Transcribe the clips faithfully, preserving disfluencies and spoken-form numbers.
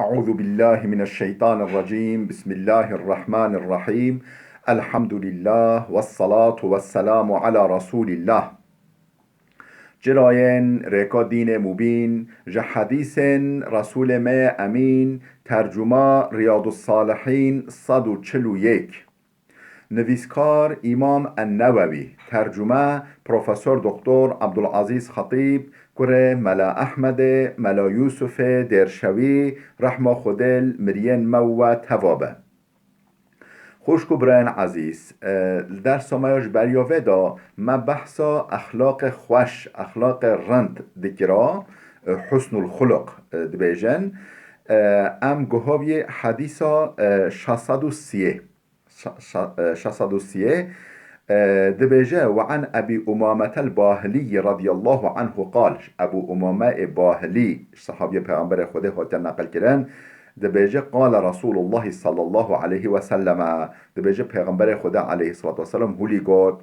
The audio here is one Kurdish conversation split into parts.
أعوذ بالله من الشيطان الرجيم. بسم الله الرحمن الرحيم. الحمد لله والصلاة والسلام على رسول الله. Cirayên rêka dînê mubîn, ji hedîsên Resûlê me yê Emîn, tercuma Riyadus Salihîn sed û çil û yek. Nivîskar Îmam En-Newewî, tercume Profesor Doktor Abdulazîz Xetîb, kurê Mela Ehmedê, Mela Yûsufê Dêrşewî, rehma Xwedê li miriyên me û we teva be. Xwişk û birayên ezîz, e, li dersa me ya ji beriya vê de me behsa exlaqê xweş, exlaqê rind dikira, e, husnul xuluq, e, dibêjin. E, em guhaviyê hedîsa, e, şeş sed û sî. Şa-, şa-, e, şeş sed û sî, e, dibêje, "Ve an Ebî Umametel Bahilî radiyallahu anhu qal." Ebû Umame ê Bahilî, sahabiyê Peyxemberê Xwedê hatiye neqil kirin, dibêje, "Qale Resulullah sallallahu aleyhi ve selleme." Dibêje, Peyxemberê Xwedê aleyhissalatu vesselam hûlî got,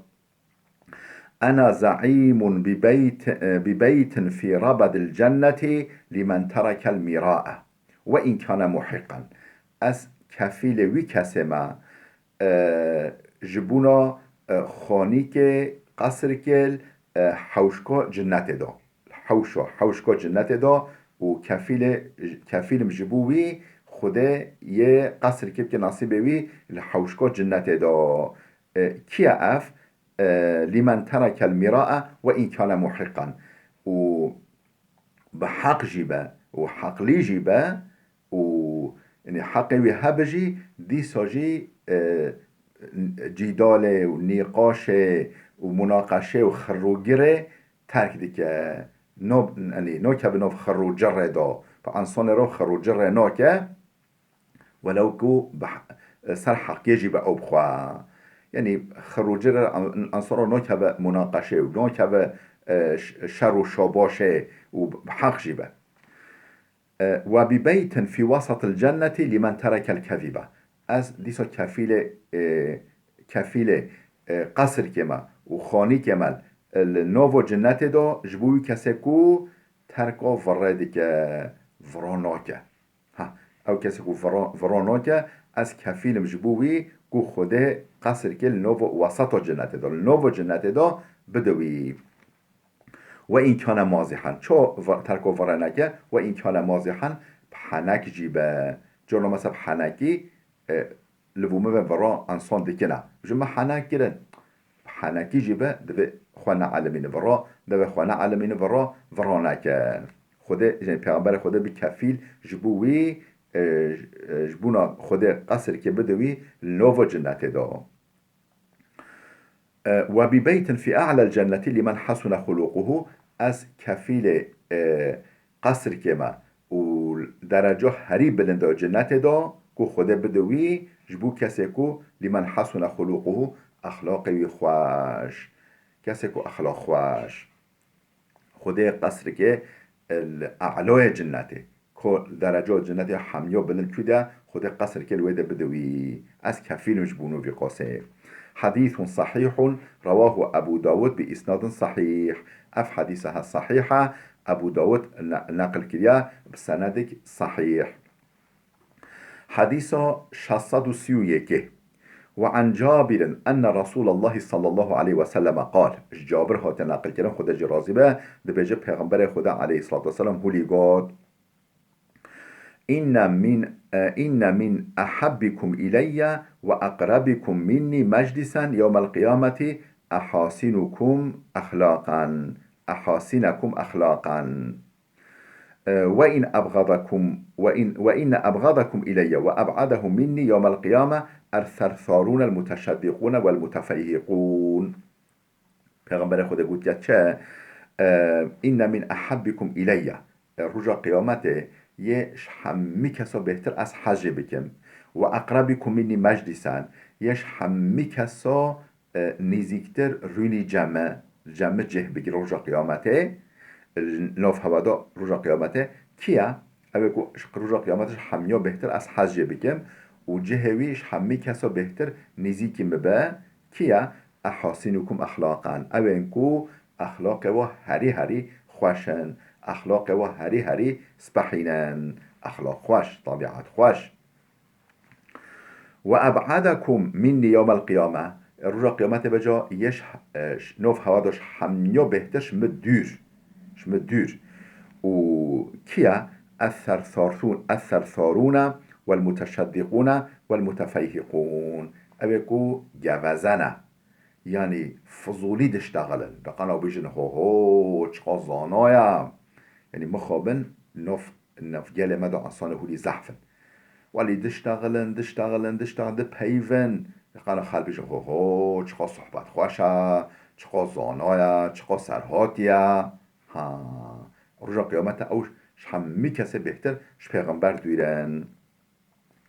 "Ena zeîmun bi beyt-, e, bi beytin fî rabedil cennetî limen terekel mîrae ve in kane muhiqan." Ez kefîlê wî kesê me, e, ji bona, e, xanîkê, qesrikê, e, hewşka cinnetê de. Hewşa, hewşka cinnetê de û kefîlê, kefîlim ji bo wî Xwedê yê qesrikê bike nasîbê wî li hewşka cinnetê de. E, kî ye ev? E, "Limen terekel mîrae ve in kane muhiqan." Û bi heq jî be û heqlî jî be û, yanî, heqê wî hebe jî, dîsa jî, e, cîdalê û nîqaşê û munaqeşê û xirrûgirê terk dike. No, yanî, nokeve nav xirrûcirê de. Bi ensanê re xirrûcirê nake. Welew ku bi he-, ser heqê jî be ew bi xwe. Yanî xirûcirê re en-, ensara nokeve munaqeşê û nokeve, e, ş-, şer û şabaşê û bi heq jî be. E, "Ve bi beytin fî wesatil cennetî limen terekel kezîbe." Ez dîsa kefîlê, e, kefîlê, e, qesrikê me û xanîkê me li nava cinnetê de ji bo wî kesê ku terka virê dike, vira nake. Ha, ew kesê ku vira, vira nake, ez kefîl im ji bo wî ku Xwedê qesrikê li nava wesata cinnetê de, li nava cinnetê de bide wî. "Ve in kane mazihan." Ço va-, terko vira neke, "Ve in kane mazihan", bi henek jî be. Cono mesela bi henekî, e, li bo me ve vira ensan dikine. Ji me henek kirin. Bi henekî jî be, divê xwe neelimîne vira, divê xwe neelimîne vira, vira neke. Xwedê, yanî Peyxemberê Xwedê bi kefîl ji bo wî, e, ji, e, ji bona Xwedê qesrikê bide wî li nava cinnetê de. E, "Ve bi beytin fî a'lel cennetî limen hasune xuluquhu." Ez kefîlê, e, qesrikê me û dereca herî bilind a cinnetê de ku Xwedê bide wî ji bo kesê ku limen hasune xuluquhu, exlaqê wî xweş. Kesê ku exlaq xweş. Xwedê qesrikê li e'layê cinnetê. Ku dereca cinnetê hemiya bilind ku de, Xwedê qesrikê li wê de bide wî. Ez kefîl im ji bo nû vî qasê. Hadîsun sahîhun, rewahu Ebû Dawud bi îsnadin sahîh. Ev hedîsa he sahîh e, Ebû Dawud ne-, neqil kiriye bi senedek sahîh. Hedîsa şeş sed û sî û yekê. "Ve an Cabirin enne Resûlallahi sallallahu aleyhi ve selleme qal." Ji Cabir hate neqil kirin, Xwedê jî razî be, dibêje, Pêxemberê Xwedê aleyhissalatu vesselam hûlî got, "İnne min, e, inne min ahabbikum ileyye ve aqrabikum minni meclisen yevmel qiyameti ahasinukum ahlaqan, ahasinekum ahlaqan." E, "Ve in abgadakum, ve in, ve inne abgadakum ileyye ve ab'adahum minni yevmel qiyame er-sersarûnel muteşeddiqûne vel mutefeyhiqûn." Pêxemberê Xwedê gotiye çi? E, "Inne min ahabbikum ileyye." E, roja qiyametê yê ji hemî kesa bêhtir ez hez jê bikim. "Ve aqrabikum minni meclisen." Yê ji hemî kesa, e, nêzîktir rûnî ceme, ceme cih bigire roja qiyametê. Li nav hewa de roja qiyametê. Kî ye? Ew ê ku ji roja qiyametê ji hemiya bêhtir ez hez jê bikim û cihê wî ji hemî kesa bêhtir nêzîkî min be. Kî ye? "Ehasinukum exlaqan." Ew ên ku exlaqê wa herî herî xweş in, exlaqê wa herî herî spehî ne. Exlaq xweş, tabiat xweş. "Ve eb'adakum minni yewmel qiyame." Roja qiyametê beca yeş, e, ş-, nov hewa da ji hemiya bêhtir ji min dûr. Ji min dûr. Û kiya? Es-sersarûn, es-sersarûne wel muteşeddiqûne wel mutefeyhiqûn. Ew ê ku geveze ne. Yanî fizûlî diştexilin. Bi qena bijin, ho ho, çiqa zana ye. Yanî mixabin nov, nov gelê me de ensanê hûlî zehf in. Welî diştexilin, diştexilin, diştexilin, dipeyivin. Bi qena xelk bijin, ho ho, çiqa sohbet xweş e, çiqa zana ye, çiqa serhatî ye. Ha, roja qiyamete ew ji hemî kesê bêhtir ji pêxember dûr in.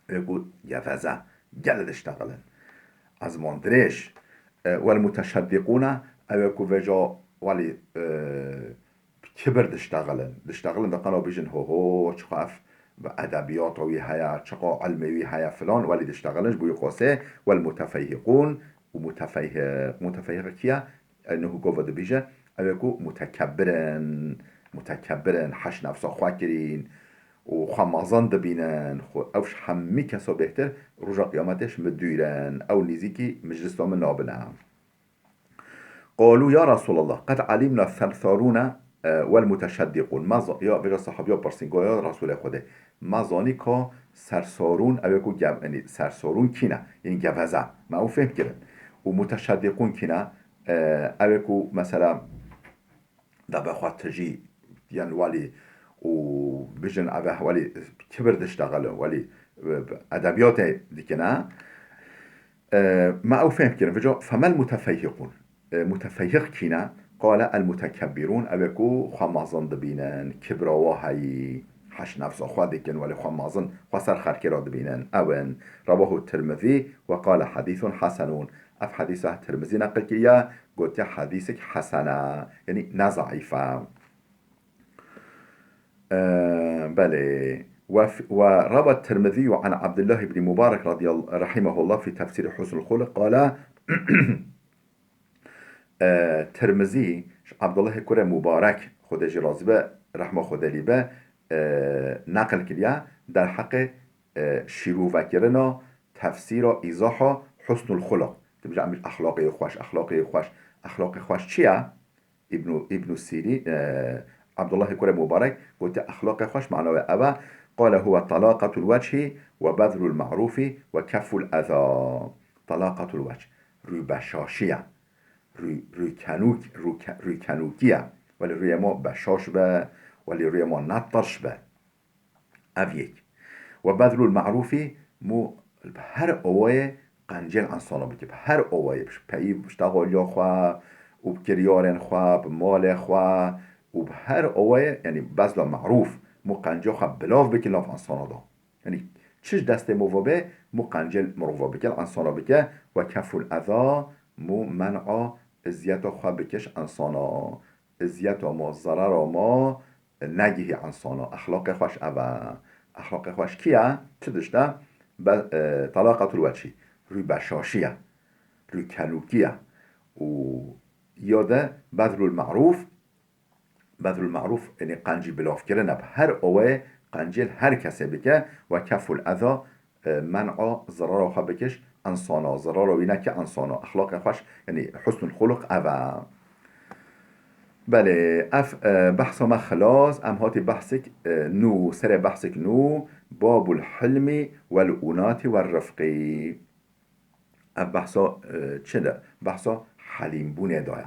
Ew ê ku geveze, gelê diştexilin. Ezman dirêj. E, wel muteşeddiqûne, ew ê ku vêca welî, e, kibir diştexilin. Diştexilin, bi qena bijin, ho ho, çiqa ev edebiyata wî heye, çiqa ilmê wî heye filan, welî diştexilin, ji bo wî qasê, wel mutefeyhiqûn û mutefeyhiq. Mutefeyhiq kî ye? Ennehu gava dibêje, ew ê ku mutekebbir in, mutekebbir in, heş nefsa xwe kirîn û xwe mezin dibînin, xwe, ew ji hemî kesa bêhtir roja qiyametê ji min dûr in, ew nêzîkî meclisa min nabine. Qalû ya Resûlallah, qed alimna sersarûne, e, wel muteşeddiqûn. Me za-, ya vêca sehabiya pirsîn, got, ya Resûlê Xwedê, me zanî ka sersarûn, ew ê ku gev-, yanî sersarûn kî ne? Yanî geveze. Me ew fêhm kirin. Û muteşeddiqûn kî ne? E, ew ê ku mesela debe xwe tijî yên welî û bijin ev e welî kibir diştexilin, welî, e, edebiyatê dikine. E, me ew fêhm kirin. Vêca femel mutefeyhiqûn. E, mutefeyhiq kî ne? Qale el mutekebbirûn, ew ê ku xwe mezin dibînin, kibra wa heyî, heş nefsa xwe dikin, welê xwe mezin, xwe ser xelkê re dibînin. Ew in. Rewahu Tirmizî ve qale hedîsun hesenûn. Ev hedîsa Tirmizî neqil kiriye, gotiye hedîsek hesen e, yanî ne zeîf e. E, belê. Ve f-, ve rewa Tirmizî an Abdullah ibn Mubarek radiyal-, rahimehullah fî tefsîrî Husnul Xuluq qale, E, Tirmizî ji Abdullahê kurê Mubarek, Xwedê jî razî be, rehma Xwedê lî be, e, neqil kiriye derheqê, e, şîrovekirina tefsîra, îzaha Husnul Xuluq. Dibêje em exlaqê xweş, exlaqê xweş. Exlaqê xweş çi ye? Îbnû, Îbnû Sîrîn, e, Abdullahê kurê Mubarek gotiye, exlaqê xweş mana wê ev e, qale huwe talaqatul wechî ve bezlul ma'rûfî ve kefful eza. Talaqatul wech, rû beşaşî ye. Rû-, rûkenûk-, rûke-, rûkenûkî ye. Welê rûyê ma beşaş be, welê rûyê ma ne tirş be. Ev yek. Ve bezlul ma'rûfî, mû bi her awayê qencêl ensana bike. Bi her awayê, bi peyî, bi ştexaliya xwe û bi kiryarên xwe, bi malê xwe û bi her awayê, yanî bezla ma'rûf, mû qencê xwe bilav bike nav ensana da. Yanî çi ji destê mirova bê, mû qencê mirova bike, li ensana bike, ve kefful eza, mû men'a eziyeta xwe bike ji ensana. Eziyeta ma, zerera ma negihî ensana. Exlaqê xweş ev e. Exlaqê xweş kî ye? Çi tişt e? Be-, e, talaqatul wechî. Rû beşaşî ye. Rû kenûkî ye. Û ya de bezlul ma'rûf, Bezlul ma'rûf, yanî qencî bilavkirin e. Bi her awayê qencêl her kesê bike, ve kefful eza, e, men'a zirara xwe bike ji ensana, zirara wî neke ensana. Exlaqê xweş, yanî husnul xuluq ev e. Belê, ev, e, behsa me xilas, em hatî behsek, e, nû, serê behsek nû, babul hilmî wel unatî wel rifqî. Ev behsa, e, çi de? Behsa helîmbûnê de ye.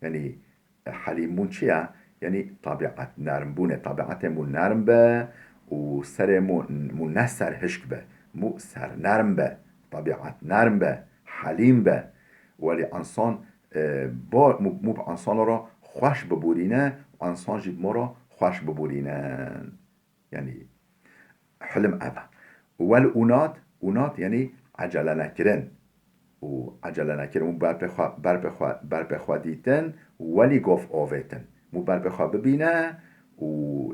Yanî, e, helîmbûn çi ye? Yanî, tabiat nermbûnê. Tabiatê mû nerm be û serê mû, mû ne serhişk be. Mû sernerm be. Tabiat nerm be. Helîm be. Welî ensan, e, ba, mû, mû bi ensana re xweş biborîne, ensan jî bi ma re xweş biborîne. Yanî hilm ev e. Wel unat, unat yanî ecele nekirin. Û ecele nekirin û berpê xwe, berpê xwe, berpê xwe dîtin, welî gov avêtin. Mû berpê xwe bibîne û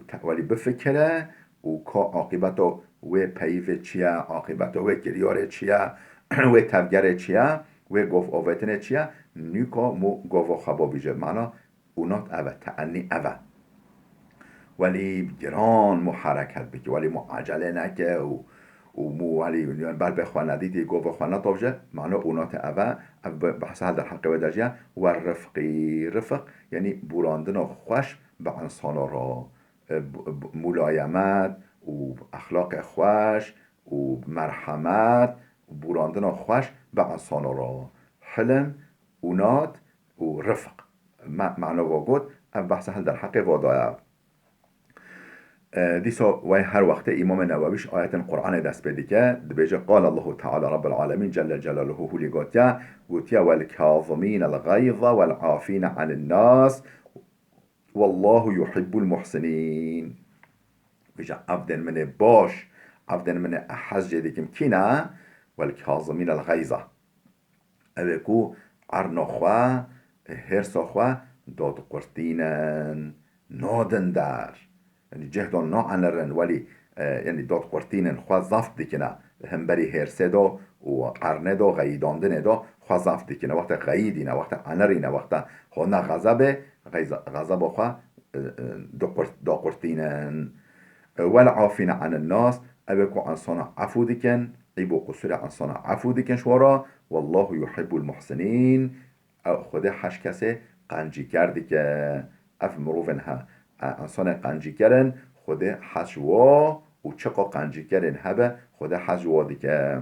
te-, welî bifikire û ka aqîbeta wê peyivê çi ye, aqîbeta wê kiryarê çi ye, wê tevgerê çi ye, wê gov avêtinê çi ye, nûka mû gova xwe bavêje. Mana Unat ev e, teennî ev e. Welî giran mû hereket bike, welî mû ecele neke û, û mû welî, yani, ber bi xwe nedîtî, govê xwe netovje, mano û nate eve, ev bi-, behsa hel derheqê wê de jî ye, we rifqî, rifq, yani, bûrandina xweş bi insana re, e, b-, b-, mulayemet û exlaqê xweş û merhemet û bûrandina xweş bi insana re. Hilm û nat û rifq. Me, mano va got, ev behsa hel derheqê va daye. E, dîsa wey her wextê Îmamê Newewî ji ayetên Qur'anê dest pê dike, dibêje, Qala Allahu Teala Rabbul Alemîn Celle Celaluhu hûlî gotiye, gotiye, Wel kazimînel gayza wel afîne anin nas, Wallahu yuhibbul muhsinîn. Bêje, evdên min ê baş, evdên min ê ez hez jê dikim kî ne? Wel kazimînel gayza. Ew ê ku erna xwe, hêrsa xwe dadiqurtînin, nadin der. Yanî cih de naenirin, welî, e, yanî dadiqurtînin, xwe zeft dikine. Li hemberî hêrsê de û ernê de, xeyîdandinê de xwe zeft dikine. Wextê xeyîdîne, wextê enirîne, wextê hona xezebê, xeyza-, xezeba xwe, e, e, diqurt-, daqurtînin. E, wel afîne anin nas, ew ê ku insana efû dikin, eyb û qusûrê insana efû dikin ji we re, Wallahu yuhibbul muhsinîn, Ew Xwedê hez kesê qencîker dike. Ev mirovên he, e, insanê qencîker in, Xwedê hez ji wa û çiqa qencîkerên hebe, Xwedê hez ji wa dike.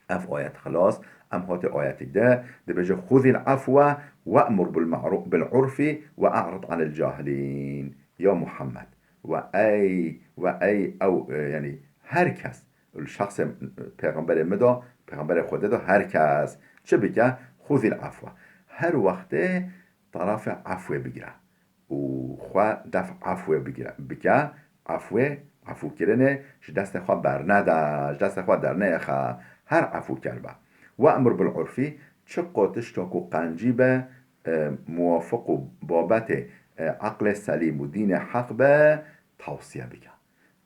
Ev ayet xilas, em hatê ayetik de, dibêje, Xuzil afwe we'mur bil ma'ru-, bil urfi we a'rid anil cahilîn. Ya Muhammed, we ey, we ey ew, e, yanî her kes, li şexsê pêxemberê min de, pêxemberê Xwedê de her kes çi bike? Xuzîl efwe. Her wextê tarafê efwê bigire û xwe def efwê bigire, bike, efwê, efûkirinê ji destê xwe bernede, ji destê xwe dernêxe, her efûker be. We'mur bil urfî, çiqo tişta ku qencî be, e, muwafiq û babetê, e, eqlê selîm û dînê heq be, tawsiye bike.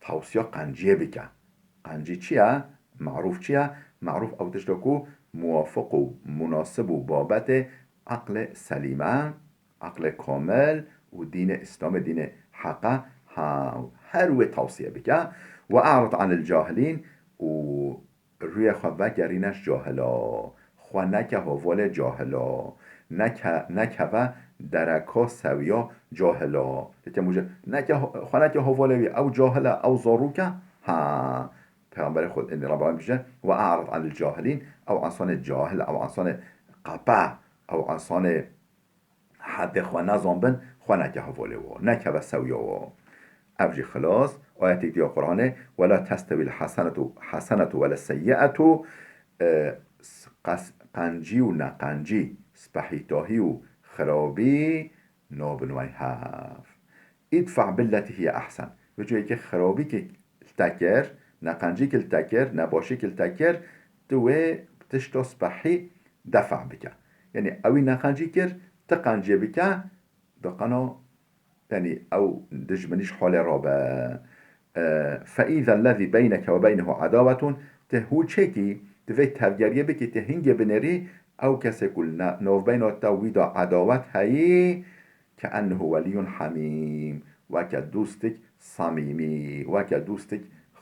Tawsiya qenciyê bike. Qencî çi ye? Merûf çi ye? Merûf ew tişt e ku muwafiq û munasib û babetê eqlê selîm e, eqlê kamil û dînê Îslamê, dînê heq e. Ha, her wê tawsiye bike. Ve a'rid anil cahilîn û rûyê xwe vegerîne ji cahila. Xwe neke hevalê cahila. Neke-, nekeve dereka sewiya cahila. Yeke mûje, neke, xwe neke hevalê wî, ew cahil e, ew zarok e. Ha, Pêxemberê Xwe, êndî Rebbi Alemîn bije, "Ve a'rid anil cahilîn", ew insanê cahil, ew insanê qepe, ew insanê hedê xwe nezanbin, xwe neke hevalê wan, nekeve sewiya wan. Ev jî xilas, ayetêk diya Qur'anê, "Ve la testewîl hasenetu, hasenetu ve le seyyi'etu", e, s-, qes-, qencî û neqencî, spehîtahî û xirabî nabin wey hev. "Îdfa billeti hiye ehsen." Vê cihê ke xirabîkê li te kir, neqencîk li te kir, nebaşîk li te kir, tu wê tişta spehî defa bike. Yanî ewî neqencî kir, tu qencê bike, di qeno, yanî ew dijminî ji holê rabe. E, "Fe îzellezî beyneke ve beynehu edawetun", ti hû çêkî, ti vê tevgeriyê bikî, ti hingê binêrî, ew kesê ku li na-, navbeyna te wî de edawet heyî, "Keennehu weliyun hamîm", weke dostek samîmî, weke dostek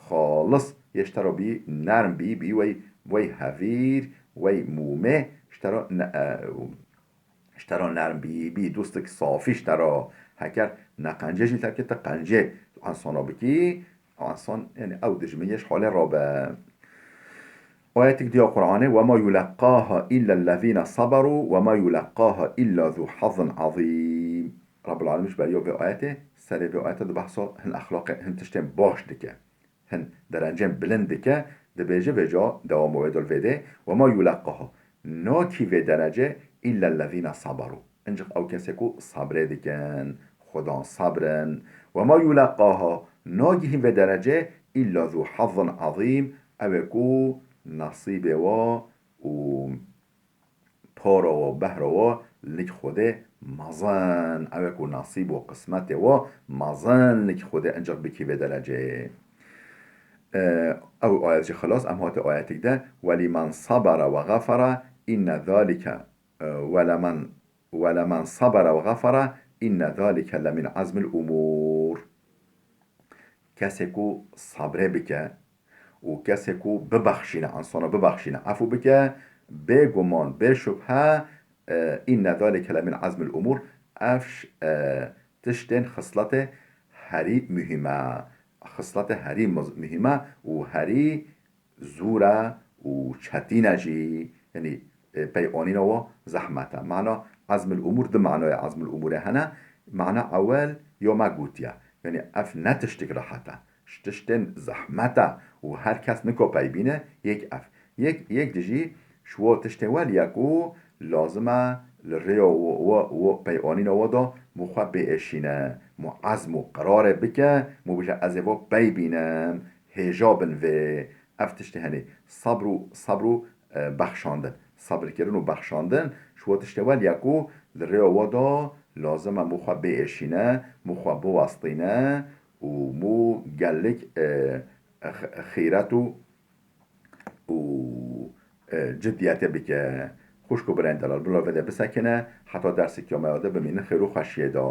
xalis, yê ji te re bî nerm bî, bî wey, wey hevîr, wey mûmê, ji te re ne-, e, ji te re nerm bî, bî dostek safî ji te re. Heker neqencê jî te bike, te qencê li insana bikî, Asan, yani ew dijmin ye ji holê rabe. Ayetik diya Qur'anê, "Ve ma yuleqqaha illa ellezîne saberu ve ma yuleqqaha illa zu hazzin azîm." Rabbul Alemîn ji beriya vê ayetê, serê vê ayetê di behsa hin exlaqê, hin tiştên baş dike. Hin derecên bilind dike, dibêje vêca dewama wê dol vê dê, "Ve ma yuleqqaha." Nakî vê derecê illa ellezîne saberu. Ancaq ew kesê ku sabrê dikin, xudan sabr in. "Ve ma yuleqqaha", nagihîn vê derecê, "illa zu hazzin azîm", ew ê ku nasîbê wa û para wa, behra wa lik Xwedê mezin, ew ê ku nasîb û qismetê wa mezin lik Xwedê ancaq bikî vê derecê. E, ew ayet jî xilas, em hatî ayetik de, "Ve limen sabara ve xafara inne zalike", e, "Ve lemen, ve lemen sabara ve xafara inne zalike le min azmil umûr." kesê ku sabrê bike û kesê ku bibexşîne, insana bibexşîne, efû bike, bêguman, bê şubhe, e, inne zalike le min azmil umur, ev ş-, e, tiştên xisletê herî muhîm e. Xisletê herî miz-, muhîm e û herî zûr e û çetîn e jî. Yanî, e, pey anîna wa zehmet e. Mana azmil umur, di manaya azmil umurê hene. Mana ewel ya me gotiye. Yanî ev ne tiştik rehet e. Ji tiştên zehmet e û her kes nika pey bîne, yek ev. Yek, yek di jî ji wa tiştên wel ya ku lazim e li rêya wa, wa, wa pey anîna wa da mû xwe bêêşîne, mû ezm û qirarê bike, mû bije ez ê va pey bînim, hêja bin vê. Ev tiştê henê. Sabr û, sabr û, e, bexşandin. Sabirkirin û bexşandin ji wa tiştê wel ya ku li rêya wa da lazim e mû xwe bêêşîne, mû xwe biwestîne û mû gelek, e, x-, xîret û, û, e, ciddiyetê bike. Xwişk û birayên delal, bila vê de bisekine, heta dersek ya me ya de bimînin xêr û xweşiyê de.